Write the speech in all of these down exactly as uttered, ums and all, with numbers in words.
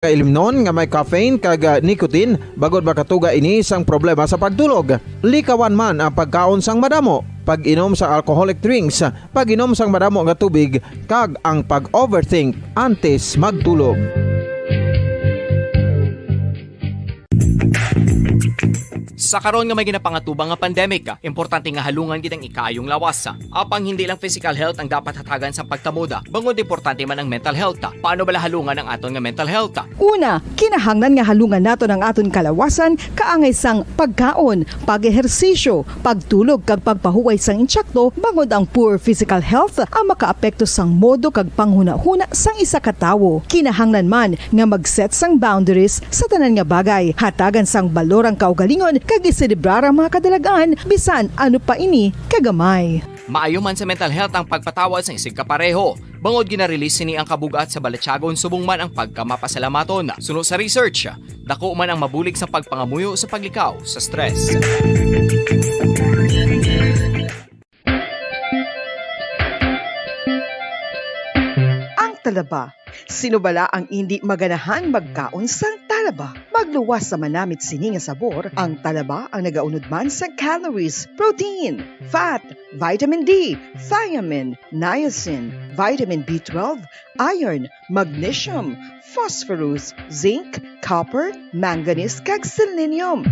Kailimnon nga may caffeine kag, ah, nicotine, bangod makatuga ini sang problema sa pagtulog. Likawan man ang pagkaon sang madamo, pag-inom sang alcoholic drinks, pag-inom sang madamo nga tubig, kag ang pag-overthink antes magtulog. Sa karon nga may ginapangatubang nga pandemic, importante nga halungan gid ang ikaayong lawas. Apang hindi lang physical health ang dapat hatagan sa pagtamod, bangod importante man ang mental health. Paano bala halungan ang aton nga mental health? Una, kinahanglan nga halungan naton ang aton kalawasan kaangay sang pagkaon, pag-ehersisyo, pagtulog kag pagpahuway sang insakto, bangod ang poor physical health ang makaapekto sang modo kag panghunahuna sang isa ka tawo. Kinahanglan man nga mag-set sang boundaries sa tanan nga bagay, hatagan sang balor ang kaugalingon kag iselebrar ang mga kadalag-an, bisan ano pa ini kagamay. Maayo man sa mental health ang pagpatawad sang isigkapareho, bangod gina-release sini ang kabug-at sa balatyagon subong man ang pagkamapasalamaton. Suno sa research, dako man ang mabulig sa pagpangamuyo sa paglikaw sa stress. Ang talaba. Sino bala ang indi maganahan magkaon sang talaba? Magluwas sa manamit sini nga sabor, ang talaba ang nagaunod man sa calories, protein, fat, vitamin D, thiamine, niacin, vitamin B twelve, iron, magnesium, phosphorus, zinc, copper, manganese, kag selenium.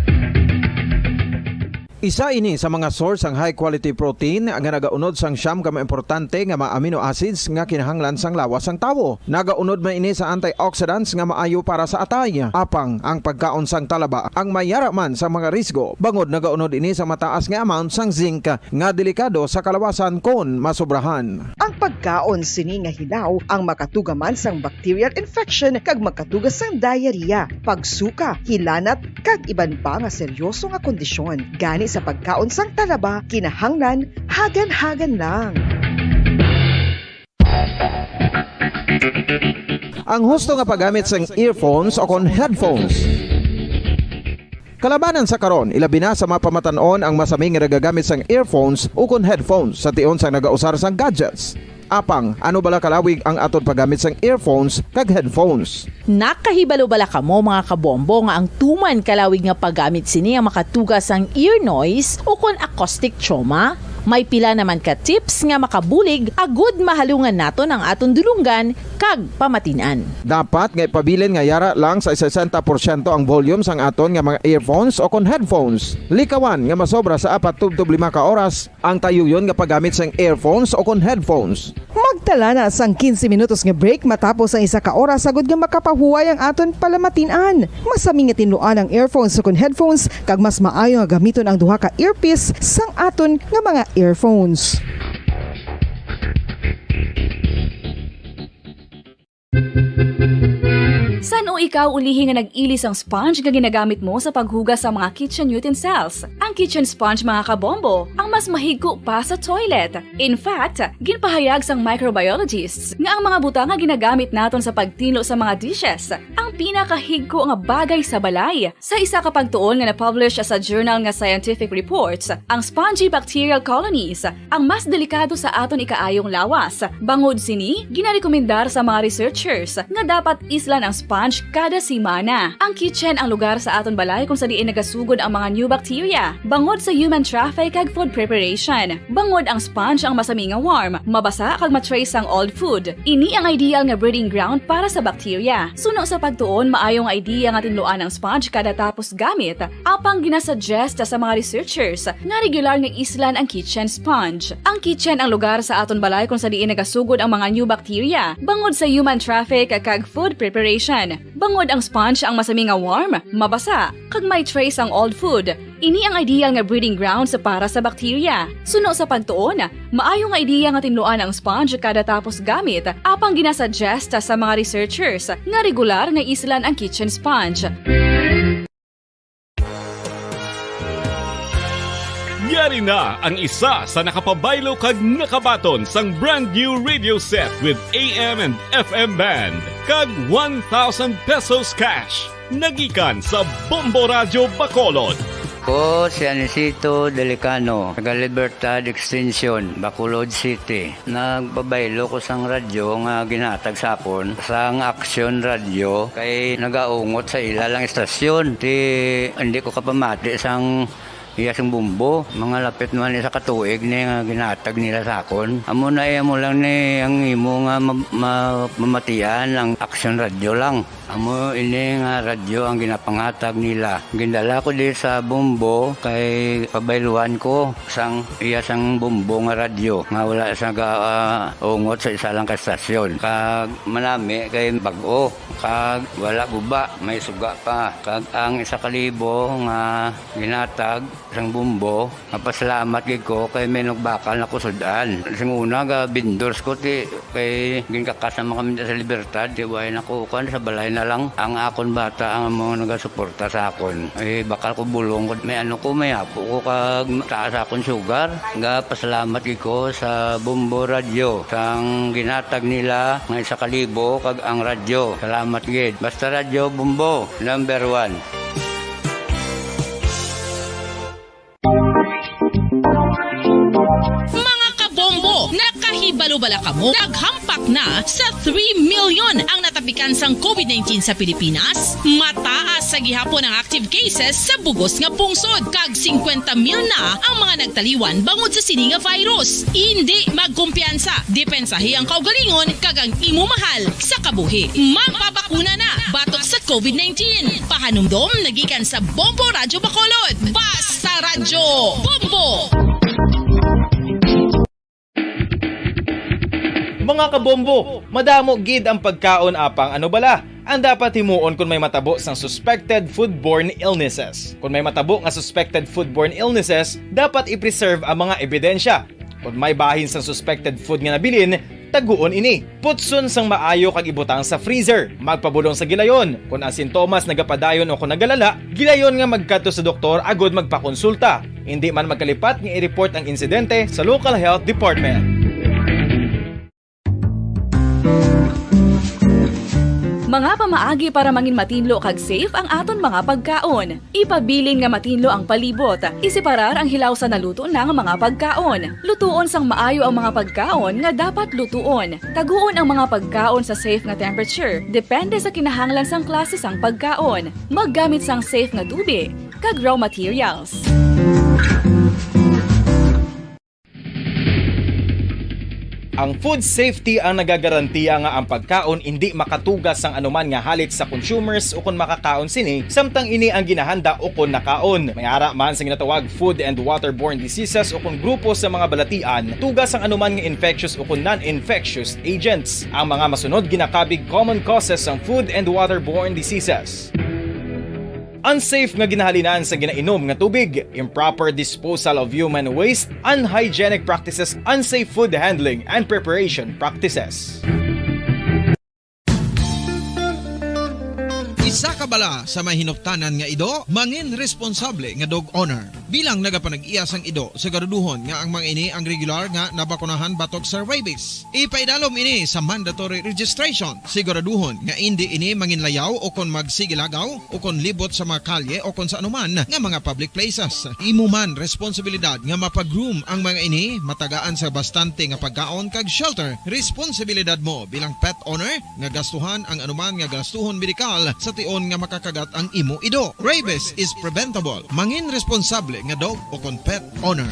Isa ini sa mga source sang high quality protein nga nagaunod sang siyam ka mga importante nga mga amino acids nga kinahanglan sang lawas sang tawo. Nagaunod man ini sa antioxidants nga maayo para sa atay. Apang ang pagkaon sang talaba ang may yara man sa mga risgo, bangod nagaunod ini sa mataas nga amount sang zinc nga delikado sa kalawasan kon masobrahan. Ang pagkaon sini nga hilaw ang makatuga man sang bacterial infection kag makatuga sang diarrhea, pagsuka, hilanat, kag iban pa nga seryoso nga kondisyon. Gani sa pagkaon sang talaba, kinahanglan hagan-hagan lang. Ang husto nga paggamit sang earphones o kon headphones. Kalabanan sa karon, ilabi na sa mga pamatan-on ang masami nga nagagamit sang earphones ukon headphones sa tion sang nagausar sang gadgets. Apang, ano bala kalawig ang aton paggamit sang earphones kag headphones? Nakahibalo bala kamo, mga kabombo, nga ang tuman kalawig nga paggamit sini ang makatuga sang ear noise ukon acoustic trauma? May pila naman ka tips nga makabulig agud mahalungan naton ang aton dulonggan kag pamatin-an. Dapat nga ipabilin nga yara lang sa sesenta porsyento ang volume sang aton nga mga earphones o kon headphones. Likawan nga masobra sa apat tubtob lima ka oras ang tayuyon nga paggamit sang earphones o kon headphones. Magtala na sang quince minutos nga break matapos ang isa ka oras, agud nga makapahuway ang aton palamatin-an. Masami nga tinluan ang earphones o kon headphones, kag mas maayo nga gamiton ang duha ka earpiece sang aton nga mga earphones. San-o ikaw ulihi nga nag-ili sang sponge nga ginagamit mo sa paghugas sa mga kitchen utensils? Ang kitchen sponge, mga kabombo, ang mas mahigko pa sa toilet. In fact, ginpahayag sang microbiologists nga ang mga butang nga ginagamit naton sa pagtinlo sa mga dishes ang pinakahigko nga bagay sa balay. Sa isa ka pagtuon nga na-publish sa journal nga Scientific Reports, ang spongy bacterial colonies ang mas delikado sa aton ikaayong lawas. Bangod sini, ginarekomendar sa mga researchers nga dapat islan ang sponge kada semana. Ang kitchen ang lugar sa aton balay kung sa diin nagasugod ang mga new bacteria. Bangod sa human traffic kag food preparation, bangod ang sponge ang masami nga warm, mabasa kag ma-trace ang old food. Ini ang ideal nga breeding ground para sa bacteria. Suno sa pagtuon, maayo nga idea nga tinluan ang sponge kada tapos gamit. Apang ginasuggest sa mga researchers nga regular nga islan ang kitchen sponge. Ang kitchen ang lugar sa aton balay kung sa diin nagasugod ang mga new bacteria, bangod sa human traffic kag food preparation. Bangod ang sponge ang masami nga warm, mabasa, kag may trace ang old food. Ini ang ideal nga breeding grounds para sa bacteria. Suno sa pagtuon, maayo nga idea nga tinluan ang sponge kada tapos gamit, apang ginasuggest sa mga researchers nga regular nga islan ang kitchen sponge. Yari na ang isa sa nakapabaylo kag nakabaton sang brand new radio set with A M and F M band kag one thousand pesos cash. Nagikan sa Bombo Radyo Bacolod. Ako si Anisito Delicano, taga Libertad Extension, Bacolod City. Nagpabaylo ko sang radyo nga ginhatag sa akon sang Aksyon Radyo kay nagaungot sa ila lang istasyon. Ti, hindi ko kapamati sang iya sing bumbo. Mga lapit man isa ka tuig ni nga ginhatag nila sa akon. Amo na, eh, amo lang ni ang imo nga ma-, ma-, mamatian ang Aksyon Radyo lang. Amo ini nga radyo ang ginapanghatag nila. Gindala ko di sa bumbo kay pabayluan ko sang iya sang bumbo nga radyo nga wala sa ga, ah, ungot sa isa lang ka stasyon. Kag manami kay bag-o, kag wala guba, may suga pa. Kag ang isa ka libo nga ginhatag sang bumbo, mapasalamat gid ko kay may nagbakal na kusud-an. Sing una, ga vendors ko, ti, kay ginkakas naman kami sa Libertad, ti, way na ko, kuwan, sa balay na lang. Ang akon bata ang mga nagasuporta sa akon. Eh, bakal ko bulong ko, may ano ko, may apo ko, kag taas akon sugar. Ga pasalamat gid ko sa Bombo Radyo, sang ginatag nila nga isa ka libo, kag ang radyo. Salamat gid. Basta Radyo Bombo, number one. Mga kabombo, nakahibalo bala kamo? Naghampak na sa three million ang natapikan sang covid nineteen sa Pilipinas. Mataas sa gihapon ang active cases sa bugos nga pungsod, kag singkwenta mil na ang mga nagtaliwan bangod sa sini nga virus. Indi magkumpiyansa, depensahi ang kaugalingon kag ang imo mahal sa kabuhi. Magpabakuna na batok sa covid nineteen. Pahanumdom nagikan sa Bombo Radyo Bacolod. Basta Radyo Bombo! Mga kabombo, madamo gid ang pagkaon apang ano bala ang dapat himuon kon may matabo sang suspected foodborne illnesses. Kon may matabo nga suspected foodborne illnesses, dapat i-preserve ang mga ebidensya. Kon may bahin sang suspected food nga nabilin, taguon ini. Putson sang maayo kag ibutang sa freezer. Magpabulong sa gilayon. Kon ang sintomas nagapadayon o kon nagalala, gilayon nga magkadto sa doktor agud magpakonsulta. Indi man magkalipat nga i-report ang insidente sa local health department. Mga pamaagi para mangin matinlo kag safe ang aton mga pagkaon. Ipabilin nga matinlo ang palibot. Iseparar ang hilaw sa naluto na nga mga pagkaon. Lutuon sang maayo ang mga pagkaon nga dapat lutuon. Taguon ang mga pagkaon sa safe nga temperature, depende sa kinahanglan sang klase sang pagkaon. Maggamit sang safe nga tubig kag raw materials. Ang food safety ang nagagarantiya nga ang pagkaon indi makatuga sang anuman nga halit sa consumers ukon makakaon sini, samtang ini ang ginahanda ukon nakaon. May ara man sa ginatawag food and waterborne diseases ukon grupo sa mga balatian, tuga sang anuman nga infectious ukon non-infectious agents. Ang mga masunod ginakabig common causes sang food and waterborne diseases. Unsafe nga ginahalinan sa ginainom nga tubig, improper disposal of human waste, unhygienic practices, unsafe food handling and preparation practices. Isa ka bala sa may hinuptanan nga ido, mangin responsable nga dog owner. Bilang nagapanag-iya sang ido, siguraduhon nga ang mga ini ang regular nga nabakunahan batok sa rabies. Ipaidalom ini sa mandatory registration. Siguraduhon nga indi ini manginlayaw o kon magsigilagaw o kon libot sa mga kalye o kon sa anuman nga mga public places. Imo man responsibilidad nga mapag-groom ang mga ini, matagaan sa bastante nga pagkaon kag shelter. Responsibilidad mo bilang pet owner nga gastuhan ang anuman nga gastuhon medikal sa tion nga makakagat ang imo ido. Rabies is preventable. Mangin responsable nga dog o kon pet owner.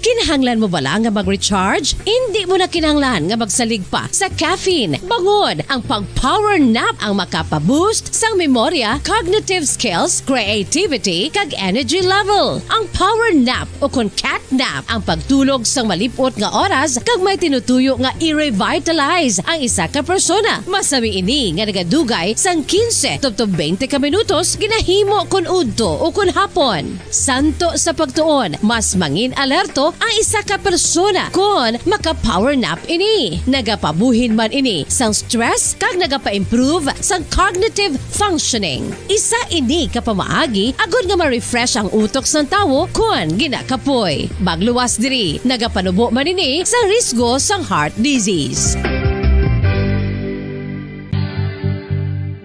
Kinahanglan mo bala nga mag-recharge? Indi mo na kinahanglan nga magsalig pa sa caffeine. Bangod, ang pag-power nap ang makapa-boost sang memorya, cognitive skills, creativity, kag energy level. Ang power nap o kon cat nap ang pagtulog sang malip-ot nga oras kag may tinutuyo nga i-revitalize ang isa ka persona. Masami ini nga nagadugay sang quince tubtob twenty ka minutos ginahimo kon udto o kon hapon. Santo sa pagtuon, mas mangin alerto isa ka persona kon maka-power nap ini. Nagapabuhin man ini sang stress kag nagapa-improve sang cognitive functioning. Isa ini ka pamaagi agod nga ma-refresh ang utok sang tawo kon ginakapoy. Magluwas diri, nagapanubo man ini sa risgo sang heart disease.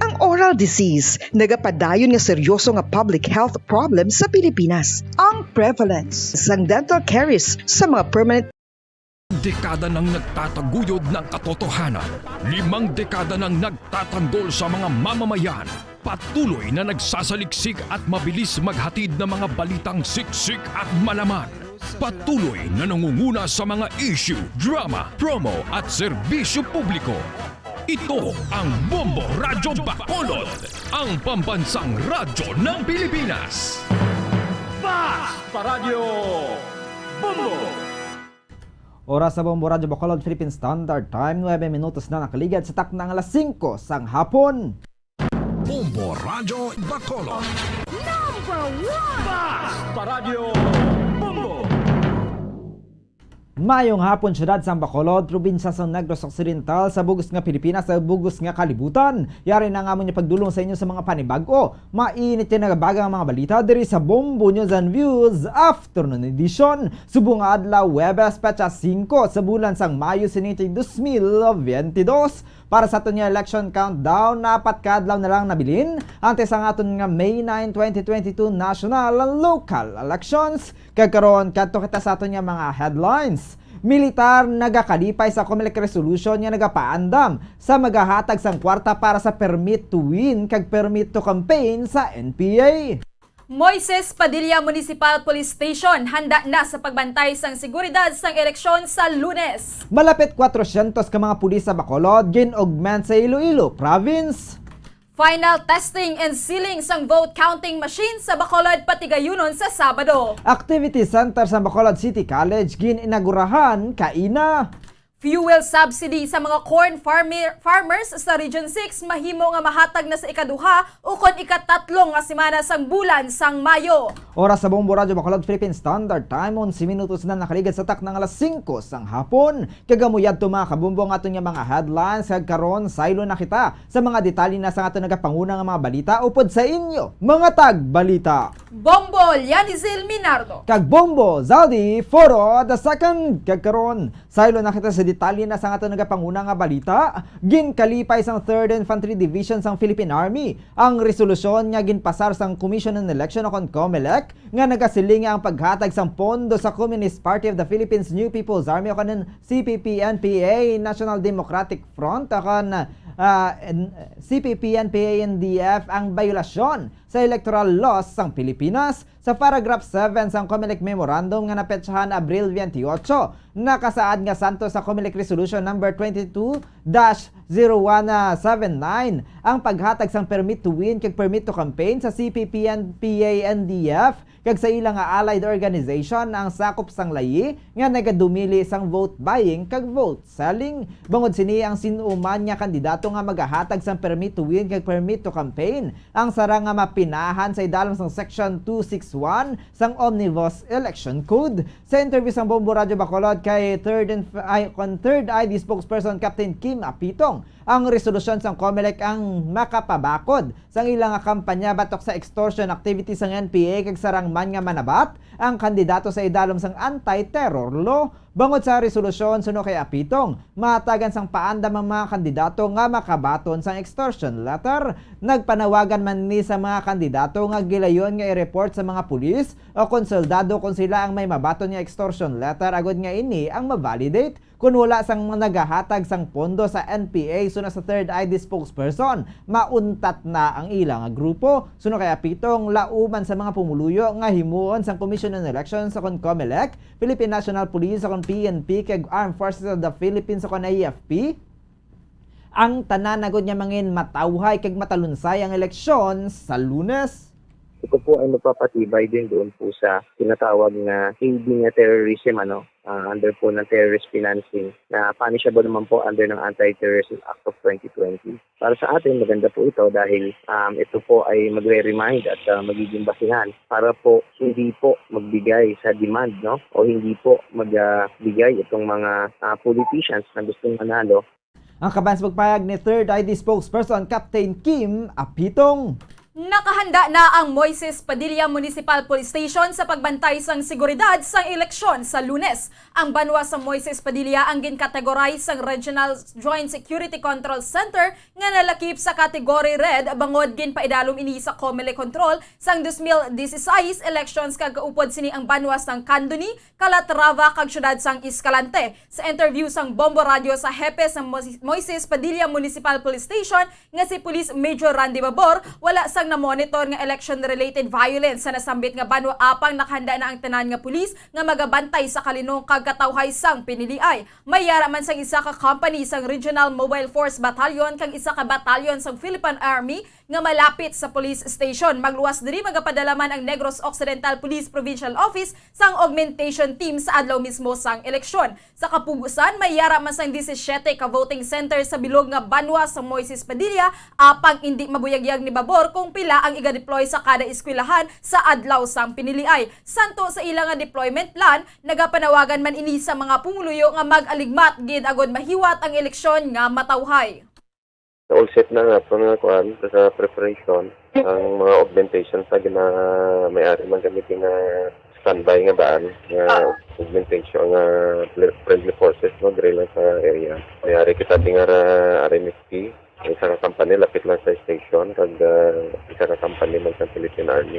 Ang oral disease nagapadayon nga seryoso nga public health problem sa Pilipinas. Ang prevalence sang dental caries sa mga permanent Dekada nang nagtataguyod ng katotohanan. Limang dekada nang nagtatanggol sa mga mamamayan. Patuloy na nagsasaliksik at mabilis maghatid ng mga balitang siksik at malaman. Patuloy na nangunguna sa mga issue, drama, promo at serbisyo publiko. Ito ang Bombo Radyo Bacolod, ang pambansang radyo ng Pilipinas. Fast Paradyo Bombo! Oras sa Bombo Radyo Bacolod Philippine Standard Time, nuebe minutos na nakaligad sa takna nga alas singko sang hapon. Bombo Radyo Bacolod. Number one! Fast Paradyo Bombo! Mayong hapon, siyudad sang Bacolod, probinsya sang Negros Occidental, sa bug-os nga Pilipinas, sa bug-os nga kalibutan. Yari na nga amon nga pagdulong sa inyo sa mga panibag-o. Mainit nga nagabaga nga mga balita diri sa Bombo News and Views Afternoon Edition. Subong nga adlaw, Huwebes, petsa singko sa bulan sang Mayo sini, dos mil biyente dos. Para sa aton nga election countdown, apat ka adlaw na lang nabilin antes ang aton nga May nine, twenty twenty-two national and local elections. Kag karon, kadto kita sa aton nga mga headlines. Militar nagakalipay sa Comelec resolution nga nagapaandam sa magahatag sang kwarta para sa permit to win kag permit to campaign sa N P A. Moises Padilla Municipal Police Station handa na sa pagbantay sang seguridad sang eleksyon sa Lunes. Malapit kwatrosyentos ka mga pulis sa Bacolod gin-augment sa Iloilo Province. Final testing and sealing sang vote counting machine sa Bacolod patigayunon sa Sabado. Activity Center sa Bacolod City College gin-inagurahan kaina. Fuel subsidy sa mga corn farmer, farmers sa Region six mahimo nga mahatag na sa ikaduha ukon ikatatlo nga semana sang bulan sang Mayo. Oras sa Bombo Radyo Bacolod Philippine Standard Time, onse minutos na nakaligad sa takna nga alas singko sang hapon. Kag amo yadto, mga kabombo, ang aton nga mga headlines. Kag karon, saylo na kita sa mga detalye na sang aton nagapanguna nga mga balita upod sa inyo, mga tagbalita. Bombo Lianizil Minardo. Kag Bombo Zaldi Foro the second. Kag karon, saylo na kita sa detalye na sang aton nagapanguna nga balita. Ginkalipay sang Third Infantry Division sang Philippine Army ang resolusyon nga ginpasar sang Commission on Election o kon Comelec nga nagasiling nga ang paghatag sang pondo sa Communist Party of the Philippines New People's Army o kon C P P N P A National Democratic Front o kon, ah, N-, C P P N P A N D F ang bayolasyon sa electoral laws sang Pilipinas. Sa paragraph seven sang Comelec Memorandum nga napetsahan Abril twenty-eight, nakasaad nga santo sa Comelec Resolution Number twenty-two dash zero one seven nine ang paghatag sang permit to win kag permit to campaign sa C P P N P A N D F kag sa ila nga allied organization ang sakop sang layi nga nagadumili sang vote buying kag vote selling. Bangod sini, ang sin-o man nga kandidato nga magahatag sang permit to win kag permit to campaign ang sarang nga mapinahan sa idalom sang Section two six one sang Omnibus Election Code. Sa interview sang Bombo Radyo Bacolod kay Third Inf-, ay, kon Third I D spokesperson Captain Kim Apitong, ang resolusyon sang Comelec ang makapabakod sang ila nga kampanya batok sa extortion activity sang N P A kag sarang man nga manabat ang kandidato sa idalom sang anti-terror law. Bangod sa resolusyon, suno kay Apitong, mahatagan sang paandam ang mga kandidato nga makabaton sang extortion letter. Nagpanawagan man ni sa mga kandidato nga gilayon nga i-report sa mga pulis o kon soldado kon sila ang may mabaton nga extortion letter agod nga ini ang ma-validate. Kon wala sang mga nagahatag sang pondo sa N P A suno sa Third I D spokesperson, mauntat na ang ila nga grupo. Suno kay Apitong, lauman sa mga pumuluyo nga himuon sang Commission on Elections o kon Comelec, Philippine National Police o kon P N P, kag Armed Forces of the Philippines o kon A F P, ang tanan agod nga mangin matawhay kag matalunsay ang eleksyon sa Lunes. Ito po ay magpapatibay din doon po sa tinatawag na hindi niya terrorism, ano, ah, under po ng terrorist financing na punishable naman po under ng Anti-Terrorism Act of twenty twenty. Para sa atin, maganda po ito dahil, um, ito po ay magre-remind at, ah, magiging basihan para po hindi po magbigay sa demand, no, o hindi po magbigay itong mga, ah, politicians na gustong manalo. Ang kaban sa pagpayag ni Third I D spokesperson Captain Kim Apitong. Nakahanda na ang Moises Padilla Municipal Police Station sa pagbantay sang seguridad sang eleksyon sa Lunes. Ang banwa sa Moises Padilla ang ginkategorize sang Regional Joint Security Control Center nga nalakip sa category red bangod ginpaidalom ini sa COMELEC control sang dos mil dieciséis elections kag kaupod sini ang banwa sang Candoni, Calatrava kag siyudad sang Escalante. Sa interview sang Bombo Radio sa hepe sa Mois-, Moises Padilla Municipal Police Station nga si Police Major Randy Babor, wala sang na-monitor nga election-related violence sa nasambit nga banwa apang nakahanda na ang tanan nga pulis nga magabantay sa kalinong kag katawhay sang piniliay. May yara man sang isa ka company sang Regional Mobile Force Battalion kag isa ka batalyon sang Philippine Army nga malapit sa police station. Magluwas diri magapadala man ang Negros Occidental Police Provincial Office sang augmentation team sa adlaw mismo sang eleksyon. Sa kapugusan, may yara man sang disisiete ka voting center sa bilog nga banwa sa Moises Padilla, apang indi mabuyagyag ni Babor kung pila ang iga-deploy sa kada eskwelahan sa adlaw sang piniliay. Santo sa ila nga deployment plan, nagapanawagan man ini sa mga pumuluyo nga mag-aligmat gid agod mahiwat ang eleksyon nga matawhay. All set na nga po nga kuan sa preparation ang mga augmentation sa gina may-ari man kami nga standby nga daan nga augmentation nga friendly forces no diri lang sa area. May-ari kita di nga ra R M F P, isa ka company lapit lang sa station kag ah, isa ka company man sa Philippine Army.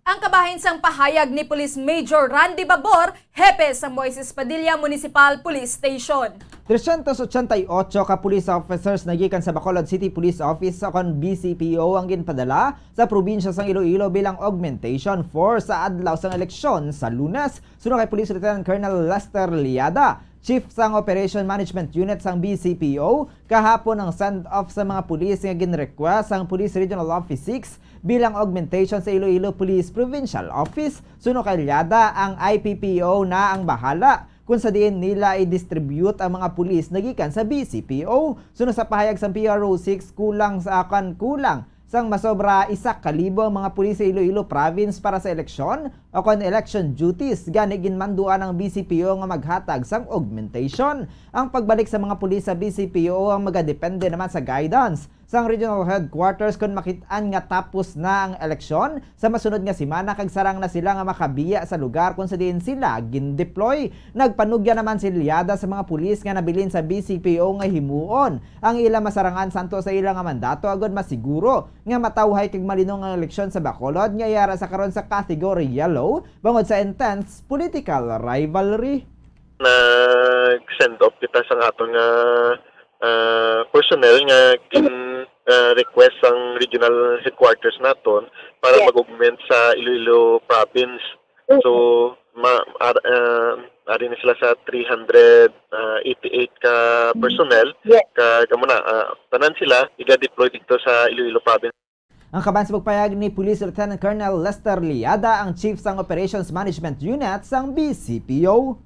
Ang kabahin sang pahayag ni Police Major Randy Babor, hepe sa Moises Padilla Municipal Police Station. Trescientos ochenta y ocho ka police officers nagikan sa Bacolod City Police Office o kon B C P O ang ginpadala sa probinsya sang Iloilo bilang augmentation force sa adlaw sang eleksyon sa Lunes. Suno kay Police Lieutenant Colonel Lester Liada, Chief sang Operation Management Unit sang B C P O, kahapon ang send-off sa mga pulis nga gin-request sang Police Regional Office six bilang augmentation sa Iloilo Police Provincial Office. Suno kay Liada, ang I P P O na ang bahala kung sa diin nila i-distribute ang mga pulis nagikan sa B C P O. Suno sa pahayag sang P R O six, kulang sa kan kulang sang masobra isa ka libo ang mga pulis sa Iloilo Province para sa eleksyon o kon election duties, gani ginmanduan ang B C P O nga maghatag sang augmentation. Ang pagbalik sa mga pulis sa B C P O ang magadepende naman sa guidance sang regional headquarters kon makit-an nga tapos na ang eleksyon sa masunod nga semana kag sarang na sila nga makabiya sa lugar kon sa diin sila gindeploy. Nagpanugya naman si Liada sa mga pulis nga nabilin sa B C P O nga himuon ang ila masarangan santo sa ila nga mandato agod masiguro nga matawhay kag malinong ang eleksyon sa Bacolod nga yara sa karon sa category yellow bangod sa intense political rivalry. Nag-send off kita sa aton nga ah, personnel nga gin ah, request sang regional headquarters naton para Yes. mag-augment sa Iloilo province. So ma ar, ah, ari na sila sa three hundred eighty-eight ka personnel. Yes. Ka kamo na ah, tanan sila iga-deploy dito sa Iloilo province. Ang kaban sa pagpayag ni Police Lieutenant Colonel Lester Liada, ang Chief sang Operations Management Unit sang B C P O.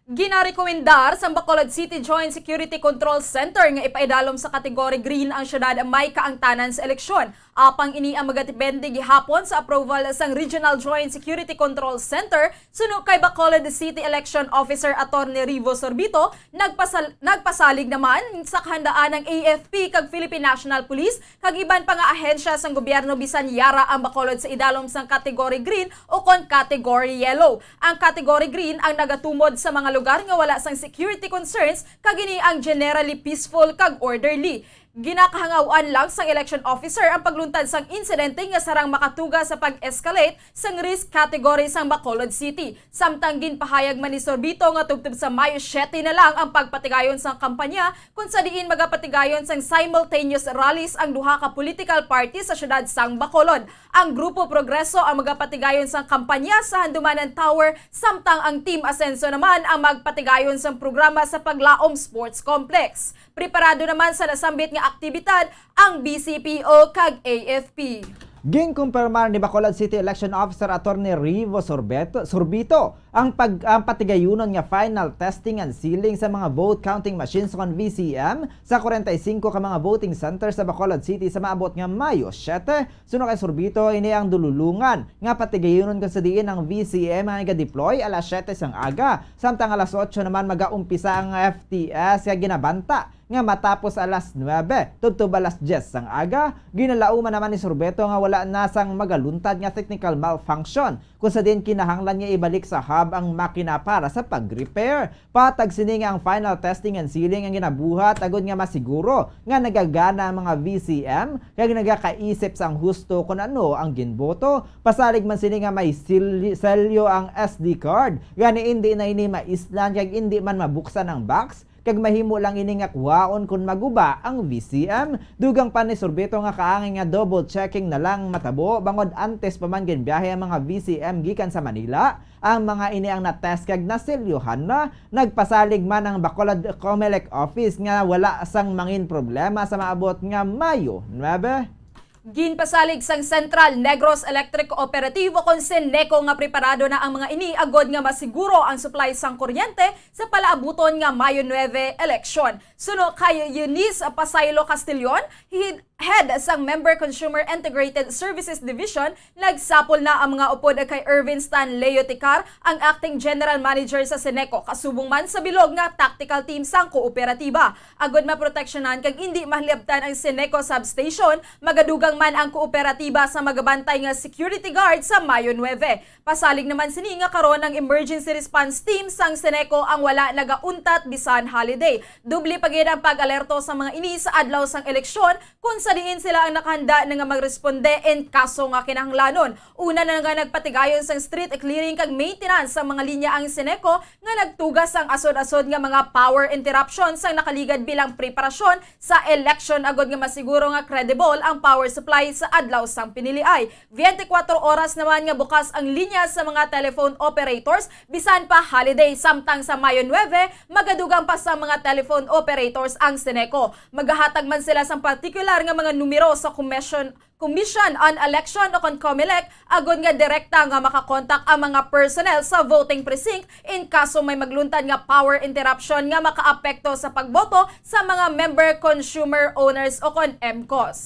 Ginarekomendar sang Bacolod City Joint Security Control Center nga ipaidalom sa category green ang siyudad may kaangtanan sa eleksyon. Apang ini ang magadepende gihapon sa approval sang Regional Joint Security Control Center, suno kay Bacolod City Election Officer Attorney Rivo Sorbito. Nagpasal- nagpasalig naman sa kahandaan ang A F P kag Philippine National Police kag iban pa nga ahensya sang gobyerno bisan yara ang Bacolod sa idalom sang category green o kon category yellow. Ang category green ang nagatumod sa mga lugar nga wala sang security concerns kag ini ang generally peaceful kag orderly. Ginakahangaw-an lang sang election officer ang pagluntad sang insidente nga sarang makatuga sa pag-escalate sang risk category sang Bacolod City. Samtang ginpahayag man ni Sorbito nga tubtob sa Mayo siyete na lang ang pagpatigayon sang kampanya, kung sa diin magapatigayon sang simultaneous rallies ang duha ka political party sa siyudad sang Bacolod. Ang Grupo Progreso ang magapatigayon sang kampanya sa Handumanan Tower, samtang ang Team Asenso naman ang magpatigayon sang programa sa Paglaom Sports Complex. Preparado naman sa nasambit nga aktibidad ang B C P O kag A F P. Ginkumpirmar ni Bacolod City Election Officer Attorney Rivo Sorbeto, Sorbito ang pag-, ang patigayunon nga final testing and sealing sa mga vote counting machines kon V C M sa kwarenta y singko ka mga voting center sa Bacolod City sa maabot nga Mayo siyete. Suno kay Sorbito, ini ang dululungan nga patigayunon kon sa diin ang V C M ang iga-deploy alas siyete sang aga, samtang alas otso naman magaumpisa ang F T S nga ginabanta nga matapos alas nuebe tubtob alas dyes sang aga. Ginalauman naman ni Sorbeto nga wala na sang magaluntad nga technical malfunction, kung sa diin kinahanglan nga ibalik sa hub ang makina para sa pag-repair. Patag sini nga ang final testing and sealing ang ginabuhat agud nga masiguro nga nagagana ang mga V C M kag nagakaisip sang husto kon ano ang ginboto. Pasalig man sini nga may sil-, selyo ang S D card, gani indi na ini maislan kag indi man mabuksan ang box, kag mahimo lang ini nga kuhaon kon maguba ang V C M. Dugang pa ni Sorbeto nga kaangay nga double checking na lang matabo bangod antes pa man ginbiyahe ang mga V C M gikan sa Manila. Ang mga ini ang na-test kag naselyohan na. Nagpasalig man ang Bacolod Comelec Office nga wala sang mangin problema sa maabot nga Mayo nuebe. Ginpasalig sang Central Negros Electric Cooperativo kon CENECO nga preparado na ang mga ini agod nga masiguro ang supply sang kuryente sa palaabuton nga Mayo nuebe eleksyon. Suno kay Eunice Pasaylo Castillon, head, head sang Member Consumer Integrated Services Division, nagsapol na ang mga upod kay Ervin Stan Leo Ticar, ang Acting General Manager sa CENECO, kasubong man sa bilog nga tactical team sang kooperatiba. Agod maproteksyonan kag indi mahalabtan ang CENECO substation, magadugang man ang kooperatiba sa magabantay nga security guard sa Mayo nuebe. Pasalig naman sini nga karon ang emergency response team sang CENECO ang wala nagauntat bisan holiday. Doble pa gid ang pag-alerto sa mga ini sa adlaw sang eleksyon, kung sa diin sila ang nakahanda na nga magresponde in kaso nga kinahanglanon. Una na nga nagpatigayon sang street clearing kag maintenance sa mga linya ang CENECO nga nagtuga sang asod-asod nga mga power interruption sang nakaligad bilang preparasyon sa eleksyon agod nga masiguro nga credible ang power supply sa adlaw sang piniliay. Twenty-four oras naman nga bukas ang linya sa mga telephone operators, bisan pa holiday, samtang sa Mayo nuebe, magadugang pa sa mga telephone operators ang CENECO. Magahatag man sila sang partikular nga mga numero sa Commission, Commission on Election o kon COMELEC, agod nga direkta nga makakontak ang mga personnel sa voting precinct in kaso may magluntad nga power interruption nga makaapekto sa pagboto sa mga member, consumer, owners o kon M C Os.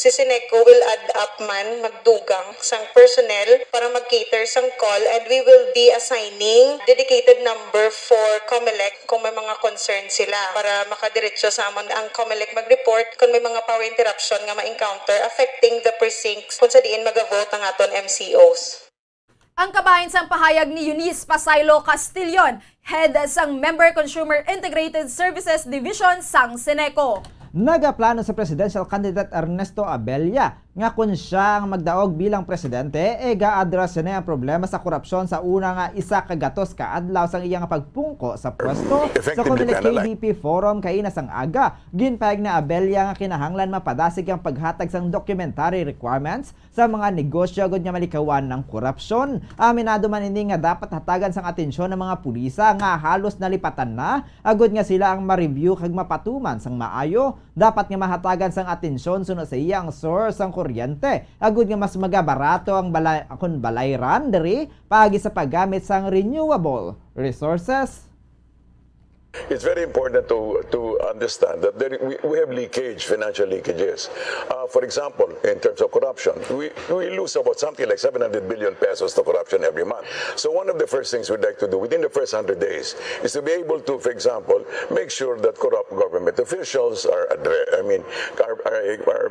Si CENECO will add up man magdugang sang personnel para mag-cater sang call, and we will be assigning dedicated number for COMELEC kung may mga concern sila para makadiretso sa amon ang COMELEC mag-report kung may mga power interruption nga ma-encounter affecting the precincts kung sa diin magavote ang aton M C Os. Ang kabahin sang pahayag ni Eunice Pasaylo Castillon, head sang Member Consumer Integrated Services Division sang CENECO. Nagaplano si presidential candidate Ernesto Abella nga kon siya ang magdaog bilang presidente, iga-address niya ang problema sa korupsyon sa una nga isa ka gatos ka adlaw sang iya nga pagpungko sa pwesto. Sa Comelec K B P Forum kaina sang aga, ginpahayag ni Abella nga kinahanglan mapadasig ang paghatag sang documentary requirements sa mga negosyo agud nga malikawan ang korupsyon. Aminado man ini nga dapat hatagan sang atensyon ang mga pulisa nga halos nalipatan na agud nga sila ang ma-review kag mapatuman sang maayo. Dapat nga mahatagan sang atensyon suno sa iya ang source sang kuryente agud nga mas magabarato ang balay, kon balayran diri paagi sa paggamit sang renewable resources. It's very important to, to understand that there, we, we have leakage, financial leakages. Uh, for example, in terms of corruption, we, we lose about something like seven hundred billion pesos to corruption every month. So one of the first things we'd like to do within the first hundred days is to be able to, for example, make sure that corrupt government officials are addre-, I mean, are, are, are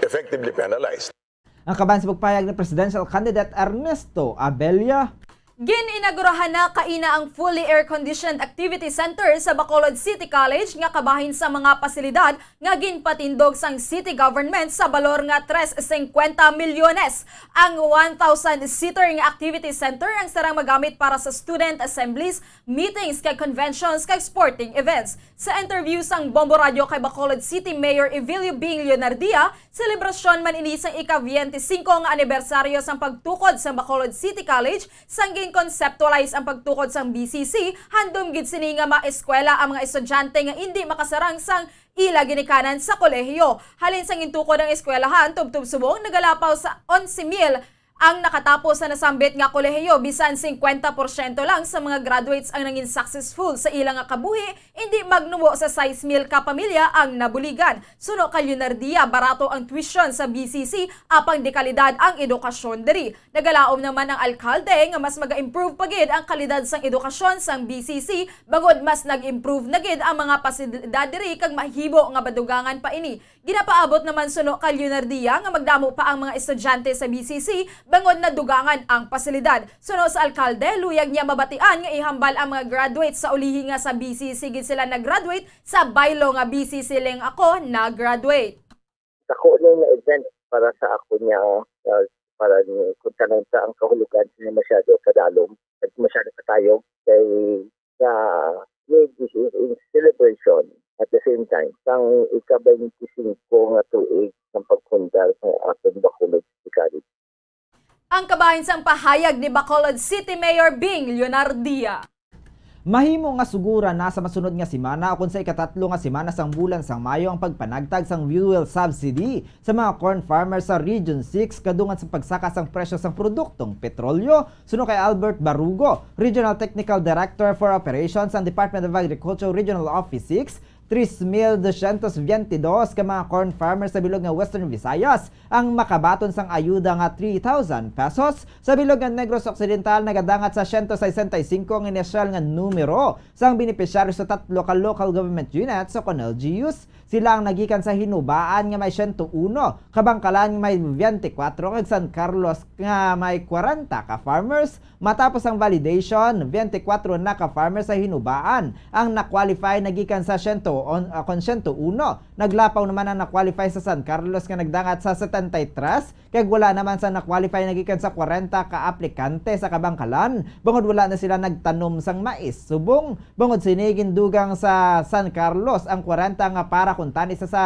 effectively penalized. Ang kabahin sa pagpahayag ni Presidential Candidate Ernesto Abella. Gin-inaugurahan na kaina ang fully air-conditioned activity center sa Bacolod City College nga kabahin sa mga pasilidad nga ginpatindog sang city government sa balor nga tres singkwenta milyones. Ang one thousand seater nga activity center ang sarang magamit para sa student assemblies, meetings kag conventions kag sporting events. Sa interview sang Bombo Radio kay Bacolod City Mayor Evilio Bing Leonardia, selebrasyon man ini sang ika-twenty-five nga anibersaryo sang pagtukod sang Bacolod City College sang Conceptualize ang pagtukod sang B C C, handom gid sini nga maeskwela ang mga estudyante nga indi makasarang sang ila ginikanan sa kolehiyo. Halin sang gintukod ang eskwelahan, tubtob subong nagalapaw sa onse mil ang nakatapos sa nasambit nga kolehiyo, bisan singkwenta porsyento lang sa mga graduates ang nangin successful sa ila nga kabuhi, indi magnubo sa sais mil ka pamilya ang nabuligan. Suno kay Leonardia, barato ang tuition sa B C C, apang dekalidad ang edukasyon diri. Nagalaom naman ang alkalde nga mas maga-improve pa gid ang kalidad sang edukasyon sang B C C, bangod mas nag-improve na gid ang mga pasilidad diri kag mahimo nga madugangan pa ini. Ginapaabot naman suno kay Leonardia nga magdamo pa ang mga estudyante sa B C C bangod nadugangan ang pasilidad. Suno sa alkalde, luyag niya mabatian nga ihambal ang mga graduates sa ulihi nga sa B C C gid sila nag-graduate, sa baylo nga B C C lang ako nag-graduate. Dako na nga event para sa ako niya, uh, para ni, kung tanan sa ang kahulugan niya masyado kadalom at masyado katayog kay nga need is in celebration at the same time sang ika-twenty-five nga tuig ng pagpundar sa aton Bacolod City College. Ang kabahin sang pahayag ni Bacolod City Mayor Bing Leonardia. Mahimo nga suguran na sa masunod nga semana o kon sa ikatatlo nga semana sang bulan sang Mayo ang pagpanagtag sang fuel subsidy sa mga corn farmers sa Region six kadungan sa pagsaka sang presyo sang produktong petrolyo. Suno kay Albert Barugo, Regional Technical Director for Operations sang Department of Agriculture Regional Office six, tres mil dosyentos biyente dos ka mga corn farmers sa bilog nga Western Visayas ang makabaton sang ayuda nga three thousand pesos. Sa bilog nga Negros Occidental, nagadangat sa siyento sesenta y singko ang inisyal nga numero sang benepisyaryo sa tatlo ka local government units o kon L G Us. Sila ang nagikan sa Hinubaan nga may siyento uno, Kabangkalan nga may biyente kwatro, kag San Carlos nga may kwarenta ka farmers. Matapos ang validation, biyente kwatro na ka farmers sa Hinubaan ang na-qualify nagikan sa siyento on, ah, kon siyento uno. Naglapaw naman ang na-qualify sa San Carlos nga nagdangat sa setenta y tres, kag wala naman sa na-qualify nagikan sa kwarenta ka aplikante sa Kabangkalan, bangod wala na sila nagtanom sang mais. Subong, bangod sini gindugang sa San Carlos ang kwarenta nga para kuntani sa, sa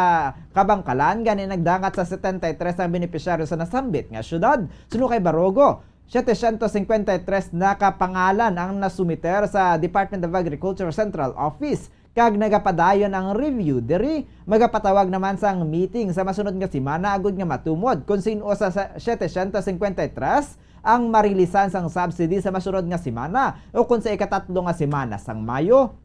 Kabangkalan, gani nagdangat sa setenta y tres ang benepisyaryo sa nasambit nga syudad. Suno kay Barugo, setecientos cincuenta y tres na ka pangalan ang nasumiter sa Department of Agriculture Central Office, kag nagapadayon ang review diri. Magapatawag naman sang meeting sa masunod nga semana agud nga matumod kon sin-o sa, sa setecientos cincuenta y tres ang marilisan sang subsidy sa masunod nga semana o kon sa ikatatlo nga semana sang Mayo.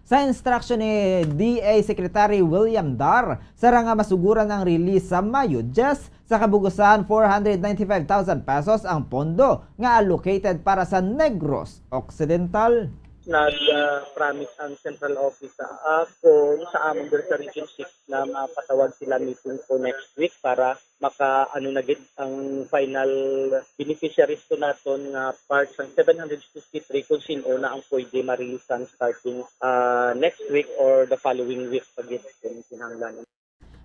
Sa instruction ni D A Secretary William Dar, sarang nga masuguran ang release sa Mayo diyes, sa kabugusan, four hundred ninety-five thousand pesos ang pondo nga allocated para sa Negros Occidental. Nag, ah, promise ang central office sa ako, sa amon diri sa Region six na mapatawag sila meeting for next week para maka, ano na gid, ang final beneficiaries ko naton nga part sang seven hundred fifty-three kung sin-o na ang pwede ma-release ang starting, ah, next week or the following week pa gid kung kinahanglan.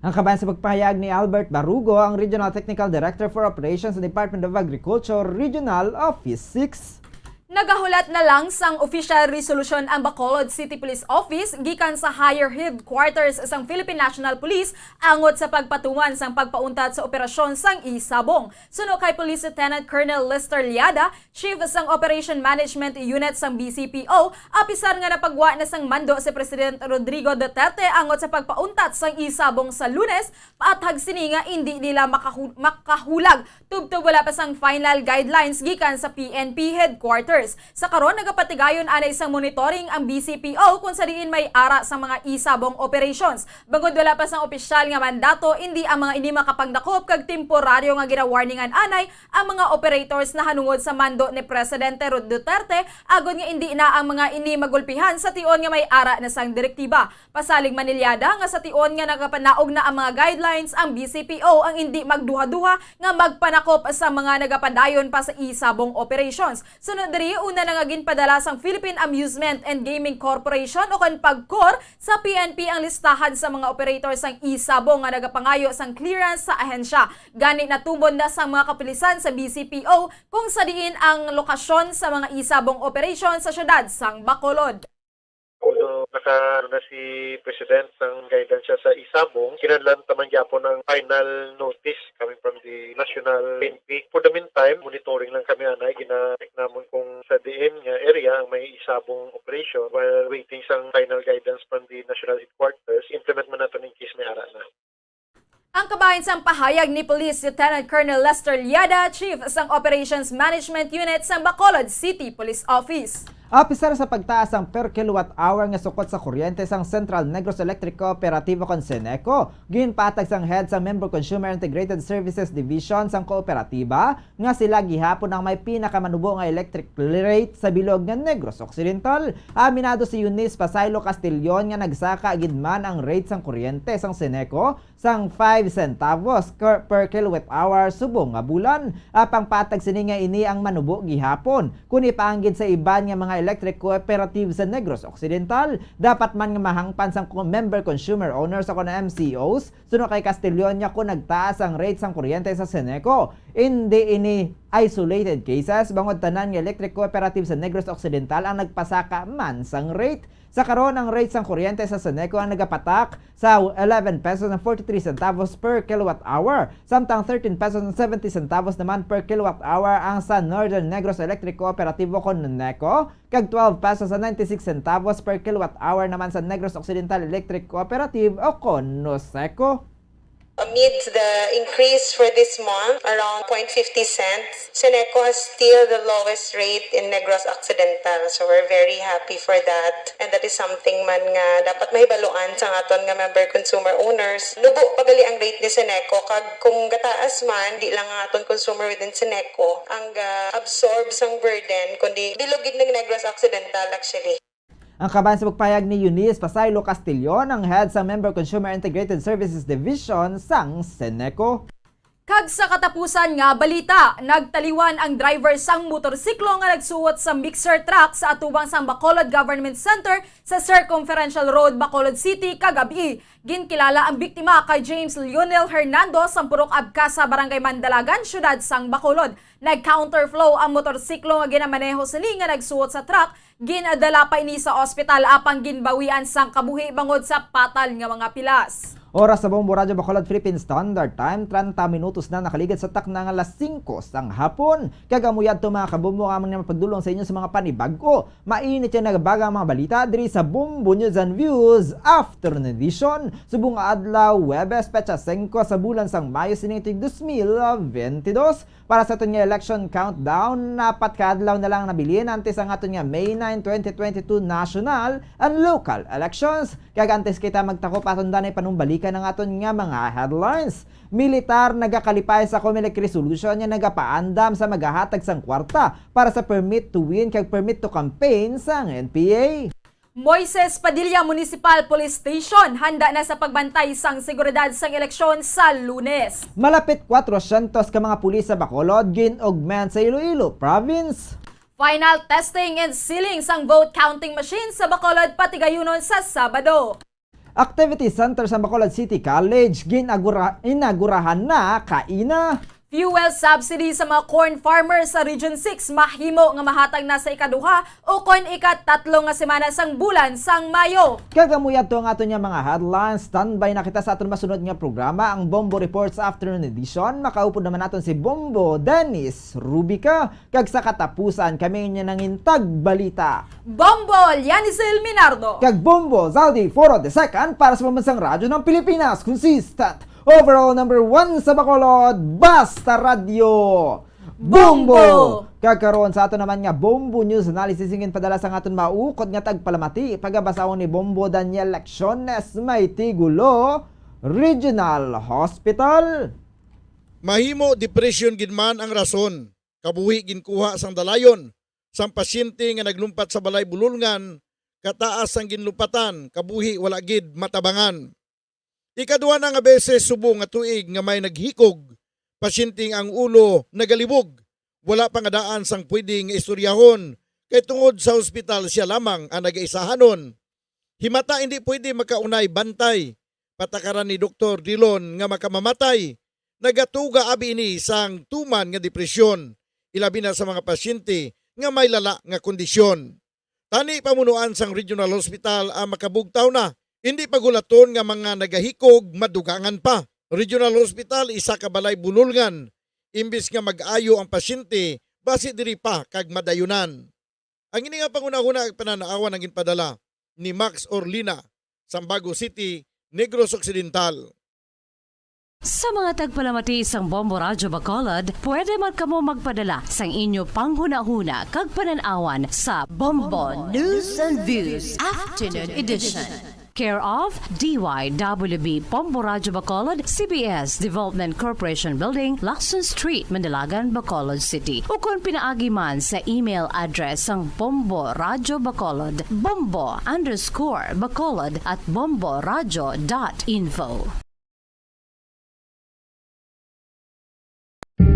Ang kabahin sa pagpahayag ni Albert Barugo, ang Regional Technical Director for Operations sa Department of Agriculture Regional Office six. Nagahulat na lang sang official resolution ang Bacolod City Police Office gikan sa higher headquarters sang Philippine National Police angot sa pagpatuman sang pagpauntat sa operasyon sang Isabong. Suno kay Police Lieutenant Colonel Lester Liada, Chief sang Operation Management Unit sang B C P O, apisar nga napagwa na sang mando si President Rodrigo Duterte angot sa pagpauntat sang Isabong sa Lunes, paathag sini nga indi nila makahu-, makahulag tubtob wala pa sang final guidelines gikan sa P N P headquarters. Sa karon, nagapatigayon anay sang monitoring ang B C P O kung sa diin may ara sang mga Isabong operations. Bangod wala pa sang opisyal nga mandato, indi ang mga ini makapangnakop kag temporaryo nga ginawarningan anay ang mga operators nahanungod sa mando ni Presidente Rod Duterte, agod nga indi na ang mga ini magulpihan sa tion nga may ara na sang direktiba. Pasalig man ni Liada nga sa tion nga nagapanaog na ang mga guidelines, ang B C P O ang indi magduha-duha nga magpanakop sa mga nagapadayon pa sa Isabong operations. Sunod diri, una na nga ginpadala sang Philippine Amusement and Gaming Corporation o kon PAGCOR sa P N P ang listahan sa mga operator sang Isabong nga nagapangayo sang clearance sa ahensya. Gani, natumon na sang mga kapulisan sa B C P O kung sa diin ang lokasyon sa mga Isabong operation sa siyudad sang Bacolod. Although Sa ano na si President sang guidance siya sa isabong, kinahanglan ta man gyapon ang final notice coming from the national P N P. For the meantime, monitoring lang kami anay, gina-check namon kung sa diin nga area ang may isabong operation while waiting sang final guidance from the national headquarters. Implement man nato in case may ara na. Ang kabahin sang pahayag ni Police Lieutenant Colonel Lester Liada, Chief sang Operations Management Unit sang Bacolod City Police Office. Apisar sa pagtaas sang per kilowatt hour nga sukot sa kuryente sang Central Negros Electric Cooperatiba kon CENECO, ginpatag sang head sang Member Consumer Integrated Services Division sang kooperatiba nga sila gihapon ang may pinakamanubo nga electric rate sa bilog nga Negros Occidental. Aminado si Eunice Pasaylo Castillon nga nagsaka gid man ang rate sang kuryente sang CENECO sang five centavos per kilowatt hour subong nga bulan. Apang patag sini nga ini ang manubo gihapon. Kung ipaanggid sa iban nga mga electric cooperative sa Negros Occidental, dapat man nga mahangpan sang member consumer owners o kon M C Os, suno kay Castiglione, kung nagtaas ang rate sang kuryente sa CENECO. Indi ini isolated cases, bangod tanan nga electric cooperative sa Negros Occidental ang nagpasaka man sang rate. Sa karon, ang rate sang kuryente sa CENECO ang nagapatak sa eleven pesos and forty-three centavos per kilowatt hour, samtang thirteen pesos and seventy centavos naman per kilowatt hour ang sa Northern Negros Electric Cooperativo kon NECO, kag twelve pesos and ninety-six centavos per kilowatt hour naman sa Negros Occidental Electric Cooperative o kon NOSECO. Amid the increase for this month, around point fifty cents, CENECO has still the lowest rate in Negros Occidental. So we're very happy for that. And that is something man nga dapat mahibaluan sa aton nga member consumer owners. Nubo pa gali ang rate ni CENECO, kag kung gataas man, di lang ang aton consumer within CENECO ang ga-absorb sang burden, kundi bilog gid ng Negros Occidental actually. Ang kaban sa pagpahayag ni Eunice Pasaylo Castillon, ang head sang Member Consumer Integrated Services Division sang CENECO. Kag sa katapusan nga balita, nagtaliwan ang driver sang motorsiklo nga nagsuot sa mixer truck sa atubang sang Bacolod Government Center sa Circumferential Road, Bacolod City, kagab-i. Ginkilala ang biktima kay James Lionel Hernando sang Purok Abcasa, Barangay Mandalagan, Siyudad sang Bacolod. Nag-counterflow ang motorsiklo nga ginamaneho sini nga nagsuot sa truck. Ginadala pa ini sa ospital apang ginbawian sang kabuhi bangod sa patal nga mga pilas. Oras sa Bombo Radyo Bacolod Philippine Standard Time, treinta minutos na nakaligad sa takna nga alas singko sang hapon. Kag amo yadto, mga kabombo, ang amon nga mapagdulong sa inyo sa mga panibag-o. Mainit nga nagbaga ang mga balita diri sa Bombo News and Views Afternoon Edition. Subong nga adlaw, Huwebes, petsa singko sa bulan sang Mayo sining tuig dos mil bentidós. Para sa aton nga election countdown, apat ka adlaw na lang nabilin antes ang aton nga May nine, twenty twenty-two national and local elections. Kag antes kita magtakop, aton danay panumbalikan ang aton nga mga headlines. Militar nagakalipay sa Comelec resolution nga nagapaandam sa magahatag sang kwarta para sa Permit to Win kag Permit to Campaign sang N P A. Moises Padilla Municipal Police Station handa na sa pagbantay sang seguridad sang eleksyon sa Lunes. Malapit kwatrosyentos ka mga pulis sa Bacolod gin-augment sa Iloilo Province. Final testing and sealing sang vote counting machine sa Bacolod patigayunon sa Sabado. Activity Center sa Bacolod City College gin-agura-, inagurahan na kaina. Fuel subsidy sa mga corn farmers sa Region six mahimo nga mahatag na sa ikaduha o kon ikatatlo nga semana sang bulan sang Mayo. Kag amo yadto ang aton nga mga headlines. Standby na kita sa aton masunod nga programa, ang Bombo Reports Afternoon Edition. Makaupod naman naton si Bombo Dennis Rubica. Kag sa katapusan, kami inyo nangin tagbalita, Bombo Lianicel Minardo. Kag Bombo Zaldi Foro the second para sa Pambansang Radyo ng Pilipinas. Consistent, overall number one sa Bacolod, Basta Radyo. Bombo! Bombo! Kag karon sa ato naman nga Bombo News Analysis, ingin padala sa aton maukod nga tagpalamati, pagabasahon ni Bombo Daniel Lecciones, may tigulo, Regional Hospital. Mahimo depression gid man ang rason. Kabuhi ginkuha sang dalayon sang pasyente nga naglumpat sa balay bulolngan, kataas sang ginlumpatan, kabuhi wala gid matabangan. Ikaduha na nga beses subong nga tuig nga may naghikog, pasyente nga ang ulo nagalibog, wala pa nga daan sang pwede nga istoryahon, kay tungod sa ospital siya lamang ang nagaisahanon. Himata indi pwede makaunay bantay, patakaran ni Doktor Dilon nga makamamatay, nagatuga abi ini sang tuman nga depresyon, ilabi na sa mga pasyente nga may lala nga kondisyon. Tani pamunuan sang Regional Hospital ang makabugtaw na. Hindi pagulaton nga mga nagahikog madugangan pa. Regional Hospital, isa ka balay bululngan, imbis nga mag-ayo ang pasyente, basi diri pa kag madayunan. Ang ini nga panghunahuna ag panan-awan ang ginpadala ni Max Orlina, Sambago City, Negros Occidental. Sa mga tagpalamati sang Bombo Radyo Bacolod, pwede man kamo magpadala sang inyo panghunahuna kag panan-awan sa Bombo News and Views Afternoon Edition. Care of D Y W B Bombo Radyo Bacolod, C B S Development Corporation Building, Lacson Street, Mandalagan, Bacolod City. Ukon pinaagi man sa email address sang Bombo Radyo Bacolod, bombo underscore bacolod at bomboradyo dot info.